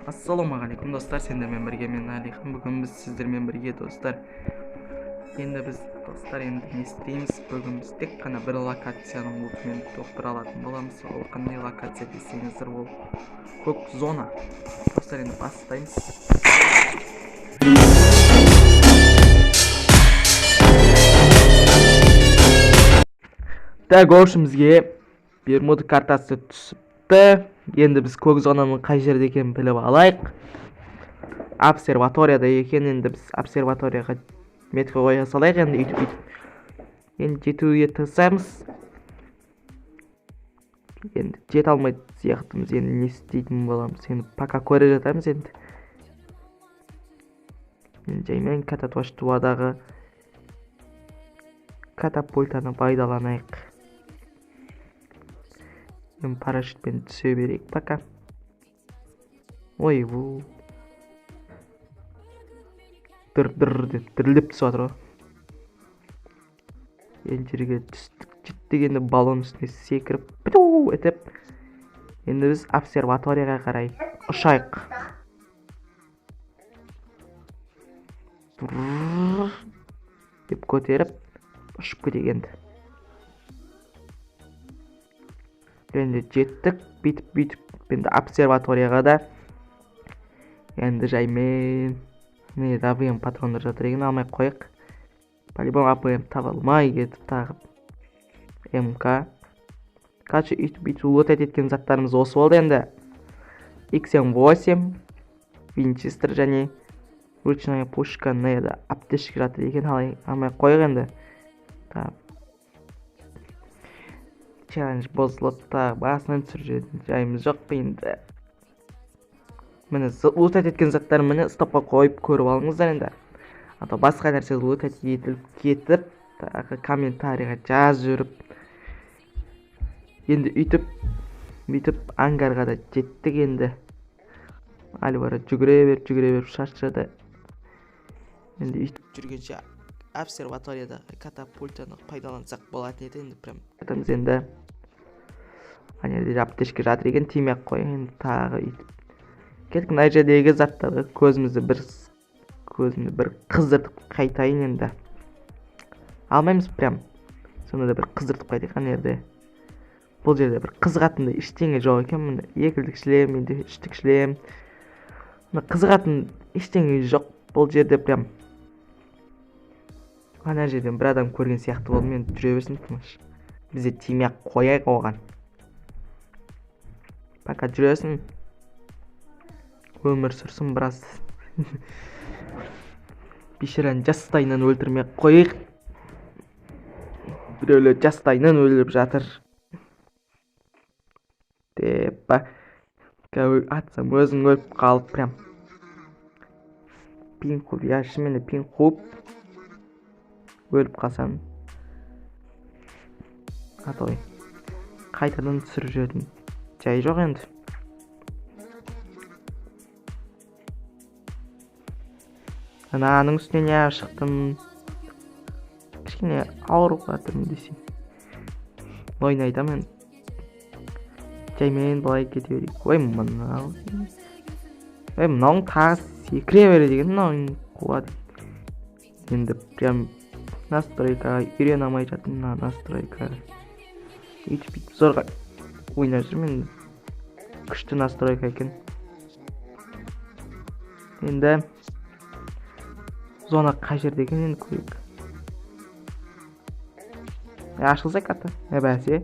Ассалаумағалейкум достар, сендермен бірге мен Әлихан. Бүгін біз сіздермен бірге достар. Енді біз достар енді не істейміз? Бүгін біз тек қана бір локацияның лутымен тоқтыра алатын боламыз. Ол қандай локация десеңіздер, ол көк зона. Достар, енді бастаймыз. Так, в общем, бізге Бермуда картасы түсіпті. Енді біз көк зонаның қай жерде екенін біліп алайық. Обсерваторияда екен. Енді біз обсерваторияға метка қоя салайық. Енді үйтіп үйтіп енді жетуге тырысамыз. Енді жете алмайтын сияқтымыз. Енді не істейтін боламыз? Енді пока көре жатармыз енді. Енді жаймен кататуадағы катапультаны пайдаланайық. Енді парашютпен түсе берейік пока. Ой, бұл дыр-дыр деп дірілдеп түсіп жатыр ғой. Енді жерге түстік, жеттік. Енді баллон үстіне секіріп, пүту етіп, енді біз обсерваторияға қарай ұшайық. Деп көтеріп ұшып кетейік енді. Енді жеттік, бүйтіп бүйтіп енді обсерваторияға да енді жаймен. Міне АВМ патрондар жатыр екен, алмай қояйық. По-любому АВМ таба алмай кетіп тағы МК. Короче, үйтіп бүйтіп лутать еткен заттарымыз осы болды енді. XM8, Винчестер және ручная пушка, мына аптечка жатыр екен, алмай қояйық енді. Так. Челлендж бұзылып та басынан түсіріп жайымыз жоқ енді. Міне лутать еткен заттар, міне стопқа қойып көріп алыңыздар енді. А то басқа нәрсе лутать етіліп кетіп, тағы комментарийға жазып жүріп. Енді үйтіп бүйтіп ангарға да жеттік енді. Альваро жүгіре беріп, жүгіре беріп шаршады. Енді үйтіп жүргенше обсерваториядағы катапультаны пайдалансақ болатын еді енді прям. Айтамыз енді. Ана жерде аптечка жатыр екен, тимей ақ қояйын енді тағы үйтіп. Кеттік, мына жердегі заттарға көзімді бір қыздыртып қайтайын енді. Алмаймыз прям. Сонда да бір қыздыртып қайтайық ана жерде. Бұл жерде бір қызығатындай ештеңе жоқ екен. Міне екілдік шлем, енді үштік шлем. Мына қызығатын ештеңе жоқ бұл жерде прям. Ана жерден бір адам көрген сияқты болдым, енді жүре берсін тыныш. Бізде тимей ақ қояйық оған. Пока жүресін. Өмір сүрсін біраз. Бейшараны жастайынан өлтірмей ақ қояйық. Біреулер жастайынан өліп жатыр. Деп ба. Атсам өзің өліп қалып прям. Пин қуып, я шынымен де пин қуып өліп қалсам. Атой. Қайтадан түсіріп жібердім. Жай жоқ енді. Ананың үстіне не шықтым. Кішкене ауырып жатырмын десең. Ойын айтамын енді. Жаймен былай кете берейік. Ой, мынау. Ой, мынауың тағы секіре береді екен, мынауың қуады. Енді прям настройкаға үйрене алмай жатырмын, мына настройкаға. Үйтіп бүйтіп зорға ойнап жүрмін енді. Күшті настройка екен. Енді зона қай жерде екен енді көрейік. Ашылса карта. Бәсе.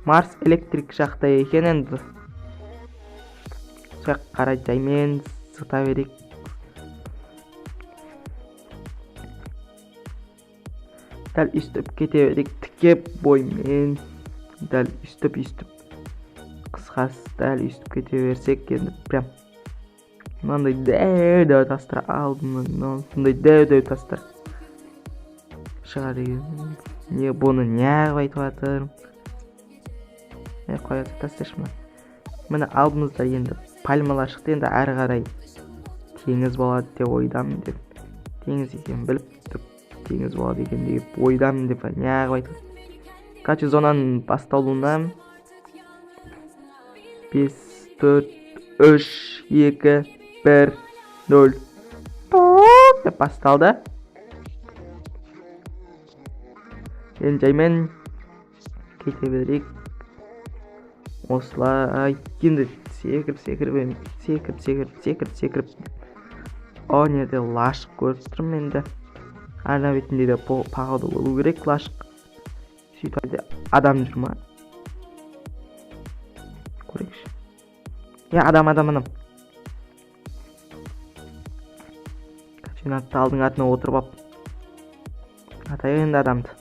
Марс электрик жақта екен енді. Сол жаққа қарай жаймен зыта берейік. Дәл үстіп кете берейік тіке боймен. Дәл үстіп үстіп. Қысқасы дәл үстіп кете берсек енді прям мынандай дәу-дәу тастар алдымнан, мынандай дәу-дәу тастар шығады екен. Не бұны неғып айтып жатырмын? Қоя тасташы мына. Міне алдымызда енді пальмалар шықты, енді әрі қарай теңіз болады деп ойдамын деп. Теңіз екенін біліп тұрып теңіз болады екен деп ойдамын деп неғып айтып. Короче, зонаның басталуына 5, 4, 3, 2, 1, 0 деп басталды. Енді жаймен кете берейік. Осылай енді секіріп секіріп секіріп секіріп секіріп секіріп. О, жерде лашық көріп тұрмын енді. Ана бетінде де походу болу керек лашық. Сөйтіп адам жүр ма? Көрейікші. Я, адам, адам, адам. Качина талдың атына отырып алып. Атайық енді адамды.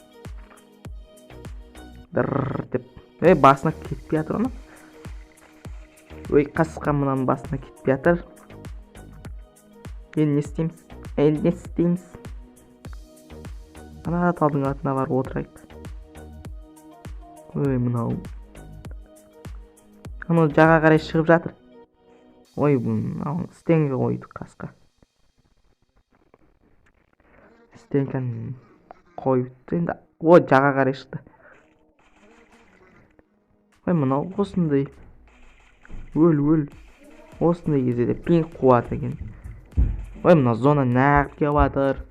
Дыр деп. Ей, басына кетпей жатыр оны. Ой, қасқа мынаның басына кетпей жатыр. Енді не істейміз? Енді не істейміз? Ана талдың атына барып отырайық. Ой, мынау. Анау жаға қарай шығып жатыр. Ой, мынау стенге қойдық қасқа. Стенканы қойыпты енді. О, жаға қарай шықты. Ой, мынау осындай. Өл, өл. Осындай кезде де пинг қуады екен. Ой, мына зона нағып келіп жатыр.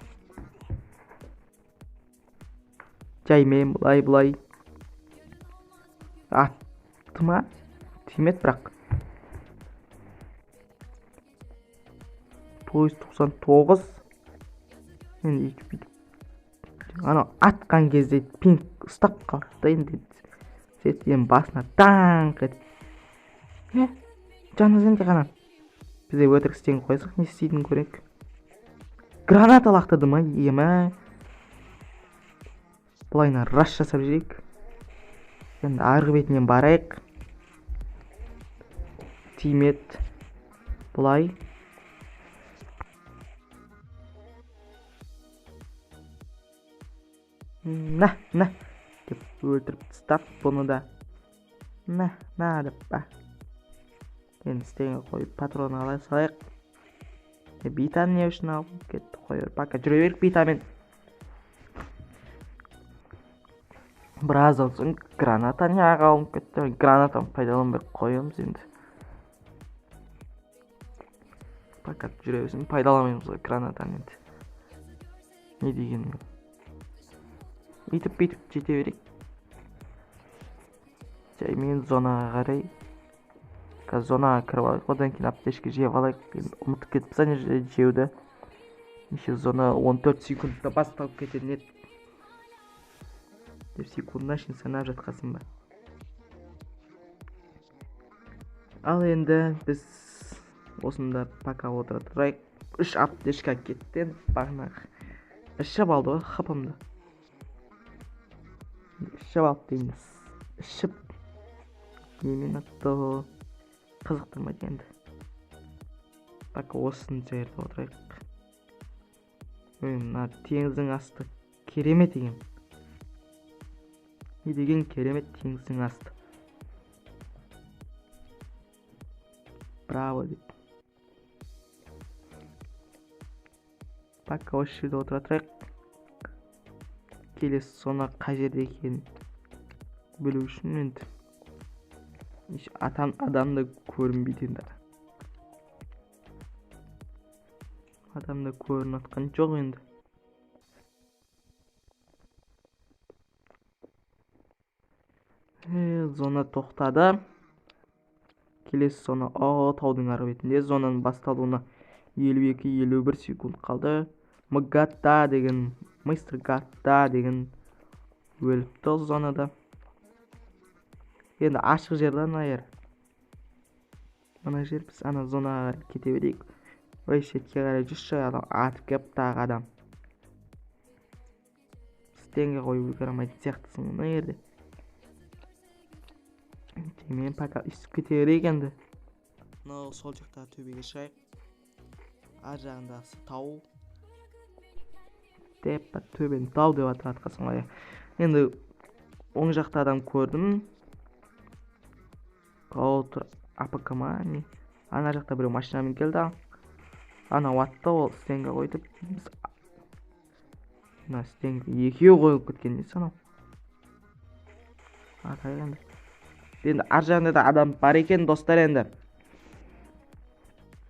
Жаймен былай былай. Атты ма? Тимеді бірақ. 999. Енді өйтіп бүйтіп. Анау атқан кезде пинг ұстап қалды да енді. Сен басына даңқ етіп. Жаны зенде ғана. Бізде өтірік стен қойсақ, не істейтінін көрейік. Граната лақтырды ма? Ема. Былайына раш жасап жіберейік. Енді арғы бетінен барайық. Тимет. Былай. На, на. Деп өлтіріп тастап бұны да. На, на деп па. Енді стенге қойып патрон ала салайық. Битаны не үшін алып кетті, қоя бер. Пока жүре берейік битамен. Біраздан соң граната неғып алынып кетті. Гранатаны пайдаланбай қоямыз енді. Пока жүре берсін, пайдаланбаймыз ғой гранатаны енді. Не дегенмен. Үйтіп бүйтіп жете берейік. Жаймен зонаға қарай. Қазір зонаға кіріп алайық, одан кейін аптечка жеп алайық. Енді ұмытып кетіппіз ана жерде жеуді. Неше зона 14 секундта басталып кететін еді. Деп секундына шейін санап жатқансың ба? Ал енді біз осында пока отыра тұрайық. 3 аптечка кетті енді бағанағы. Ішіп алды ғой хпымды. Ішіп алды дейміз. Ішіп немен атты қызықтырмайды енді. Пока осыны жерде отырайық. Ой, мына теңіздің асты керемет екен. Не деген керемет теңіздің асты. Браво деп. Пока осы жерде отыра тұрайық. Келесі зона қай жерде екенін білу үшін енді атам адам да көрінбейді енді. Адам да көрініп жатқан жоқ енді. Зона тоқтады. Келесі зона таудың арғы бетінде. Зонаның басталуына 52-51 секунд қалды. Мгатта деген, мистер Гатта деген өліпті ол зонада. Енді ашық жерде ана жер. Мына жер біз ана зонаға қарай кете берейік. Ой, шетке қарай жүрші, адам атып келіп тағы адам. Стенге қойып үлгере алмайтын сияқтысың мына жерде. Мен пока үстіп кете берейік енді. Мынау сол жақтағы төбеге шығайық. Ар жағындағысы тау. Деп төбені тау деп атқансың ғой. Енді оң жақта адам көрдім. Тұр АПК ма не? Ана жақта біреу машинамен келді. Анау атты, ол стенге қойды. Мына стенге екеуі қойылып кеткен несі анау? Атайық енді. Енді ар жағында да адам бар екен достар енді.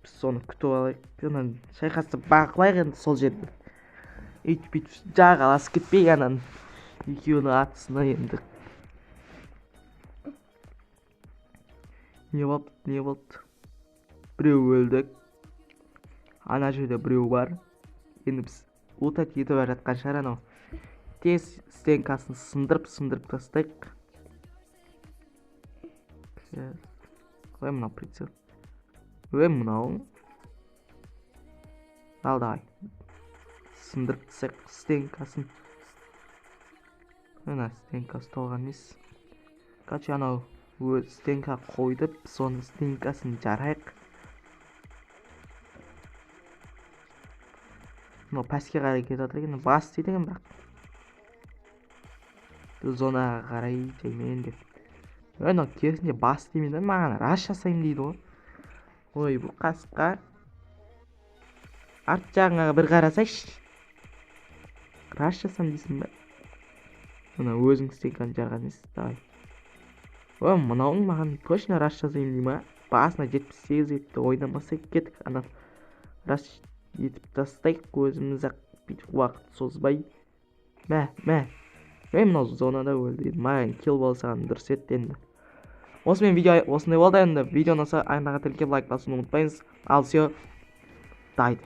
Біз соны күтіп алайық. Анан шайқасты бақылайық енді сол жерде. Өйтіп бүйтіп жағаласып кетпейік анан. Екеуінің атысына енді. Не болды, не болды? Біреу өлді. Ана жерде біреу бар. Енді біз лутать етіп жатқан шығар анау. Тез стенкасын сындырып тастайық. Ой, мынау прицел. Ой, мынау. Ал давай. Сындырып тастайық стенкасын. Мына стенкасы толған емес. Короче, анау өз стенка қойды, соның стенкасын жарайық. Мынау пәске қарай кетіп жатыр екен, бас дейді екен бірақ. Зонаға қарай жаймен деп. Ой, мынау керісінше бас демейді, маған раш жасаймын дейді ғой. Ой, бұл қасқа. Арт жағыңа бір қарасайшы. Раш жасам дейсің бе? Мына өзің стенканы жарған емес, давай. Ой, мынауың маған точно раш жасаймын дей ма? Басына 78 етті, ойнамаса кеттік. Ана раш етіп тастайық өзіміз ақ, бүйтіп уақыт созбай. Мә, мә. Ой, мынау зонада өлді. Маған килл болса дұрыс еді енді. Осымен видео осындай болды енді. Видео ұнаса арнаға тіркеліп лайк басуды ұмытпаңыз. Ал все, дайды.